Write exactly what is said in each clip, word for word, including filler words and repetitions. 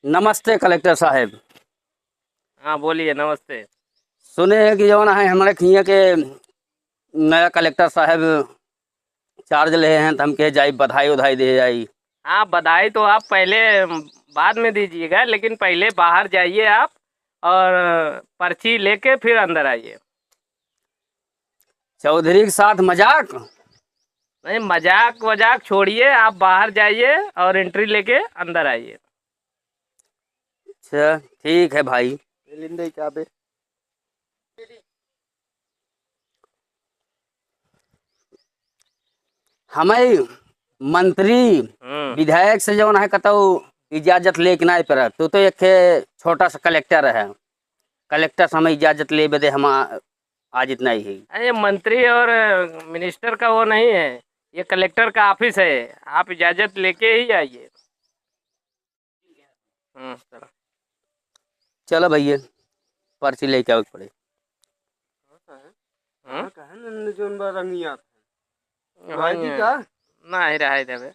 नमस्ते कलेक्टर साहेब। हाँ, बोलिए, नमस्ते। सुने हैं कि जौन है हमरे खिया के नया कलेक्टर साहेब चार्ज ले हैं, तो हम कहे जाई बधाई उधाई दे जाई। हाँ, बधाई तो आप पहले, बाद में दीजिएगा, लेकिन पहले बाहर जाइए आप और पर्ची लेके फिर अंदर आइए। चौधरी के साथ मजाक? नहीं, मजाक वजाक छोड़िए, आप बाहर जाइए और एंट्री लेके अंदर आइए। अच्छा, ठीक है भाई। ले लिंदे चाबे। हमें मंत्री, हम्म। विधायक से जौन है कतौ इजाजत लेके नाहीं पड़त। तू तो एक छोटा सा कलेक्टर है, कलेक्टर से हमें इजाजत लेबे दे, हम आ-, आज इतना ही है। अरे, मंत्री और मिनिस्टर का वो नहीं है, ये कलेक्टर का ऑफिस है, आप इजाजत लेके ही आइए। हम्म, चलो। चलो भैया, पर्ची लेके आवे के पड़े। हम्म? कहाँ कहाँ न जोन बा रंगिया? हाँ, भाई जी का? नहीं रहे देवे।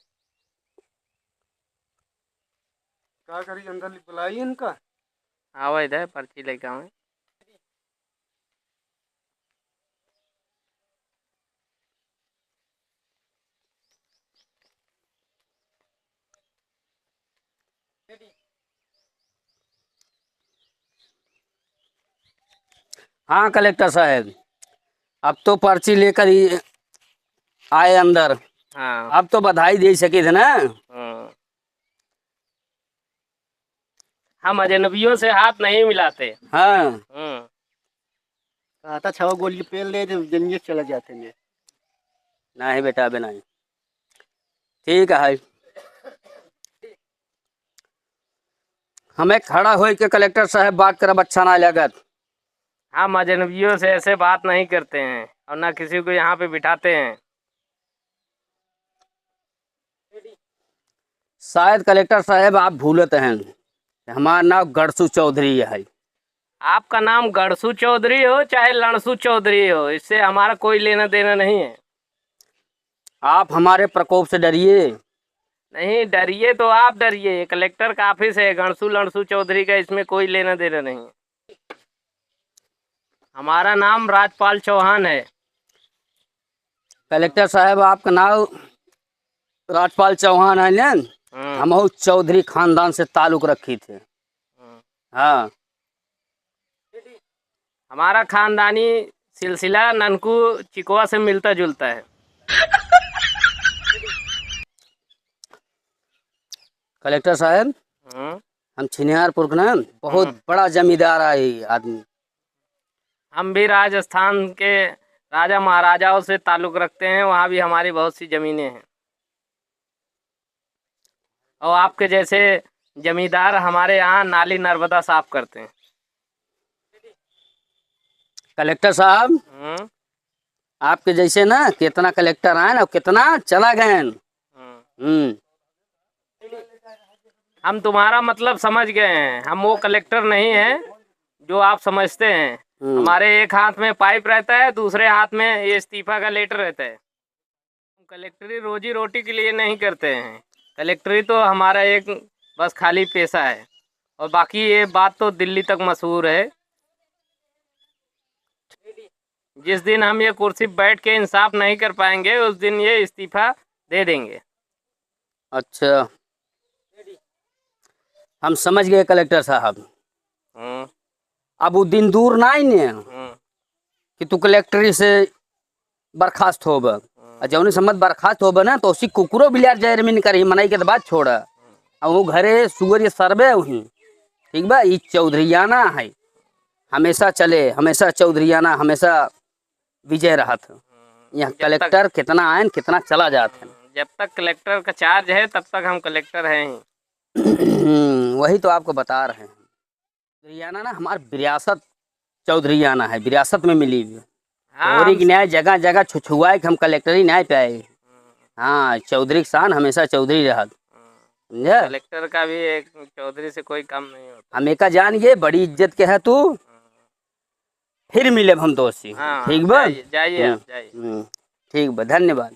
का करी, अंदर ले बुलाई इनका? आवे दे, पर्ची लेके आवे। हाँ कलेक्टर साहब, अब तो पर्ची लेकर ही आए अंदर। हाँ। अब तो बधाई दे सके थे ना। हाँ। हम अजनबियों से हाथ नहीं मिलाते। हाँ। हम्म। कहता छवा गोली पेल दे तो जनिए चला जाते हैं। नहीं बेटा, अबे नहीं। ठीक है। हमें खड़ा होई के कलेक्टर साहब बात करब अच्छा ना लगत। हम अजनबियों से ऐसे बात नहीं करते हैं और ना किसी को यहाँ पे बिठाते हैं। शायद कलेक्टर साहब आप भूलत हैं, हमार नाम गड़सू चौधरी है। आपका नाम गड़सू चौधरी हो चाहे लड़सू चौधरी हो, इससे हमारा कोई लेना देना नहीं है। आप हमारे प्रकोप से डरिए। नहीं, डरिए तो आप डरिए, कलेक्टर का ऑफिस है, गड़सू लड़सू चौधरी का इसमें कोई लेना देना नहीं है। हमारा नाम राजपाल चौहान है। कलेक्टर साहब, आपका नाम राजपाल चौहान है ना? हम्म। हम चौधरी खानदान से ताल्लुक रखी थे। हम्म। हाँ। हमारा खानदानी सिलसिला ननकू चिकवा से मिलता जुलता है। कलेक्टर साहब, हम्म। हम छिनियारपुर के ना, बहुत हम्म। बड़ा जमींदार है ये आदमी। हम भी राजस्थान के राजा महाराजाओं से ताल्लुक रखते हैं, वहाँ भी हमारी बहुत सी जमीनें हैं। और आपके जैसे जमींदार हमारे यहाँ नाली नर्मदा साफ करते हैं। कलेक्टर साहब, हम्म। आपके जैसे ना कितना कलेक्टर आए ना, कितना चला गए। हम्म। हम्म। हम तुम्हारा मतलब समझ गए हैं, हम वो कलेक्टर नहीं हैं जो आप समझते हैं। हम्म। हमारे एक हाथ में पाइप रहता है, दूसरे हाथ में ये इस्तीफा का लेटर रहता है। हम कलेक्टरी रोजी रोटी के लिए नहीं करते हैं, कलेक्टरी तो हमारा एक बस खाली पेशा है, और बाकी ये बात तो दिल्ली तक मशहूर है। जिस दिन हम ये कुर्सी बैठ के इंसाफ नहीं कर पाएंगे, उस दिन ये इस्तीफा दे देंगे। अच्छा, हम समझ गए कलेक्टर साहब। हम्म। अब वो दिन दूर ना ही ने हम्म। कि तू कलेक्टरी से बर्खास्त होब। हम्म। और जौने समय बर्खास्त होब ना, तो उसी कुकुरो बिलार जय रमीन करही, मनई के तो बात छोड़। हम्म। और वो घरे सुअर ये सरबे हुई, ठीक बा, ई चौधरियाना है, हमेशा चले, हमेशा चौधरियाना, हमेशा विजय रहत। हम्म, यहाँ जब तक कलेक्टर कितना आयन, कितना चला जात है। हम्म, जब तक कलेक्टर का चार्ज है, तब तक हम कलेक्टर हैं ही। हम्म, वही तो आपको बता रहे हैं। चौधरियाना ना हमार विरासत, चौधरियाना है, विरासत में मिली हुई। हाँ, तोहरी हम की न्याय जगह जगह छुछुआए के हम कलेक्टरी न्याय पे आए। हम्म। हाँ, चौधरी के शान हमेशा चौधरी रहत। हम्म। समझे? कलेक्टर का भी एक चौधरी से कोई कम नहीं होता। हम एका जान गए, बड़ी इज्जत के है तू। हम्म। फिर मिलब हम तोहसे। हाँ, ठीक बा? जाइए, जाइए हम्म, आप, जाइए। हम्म, ठीक बा, धन्यवाद।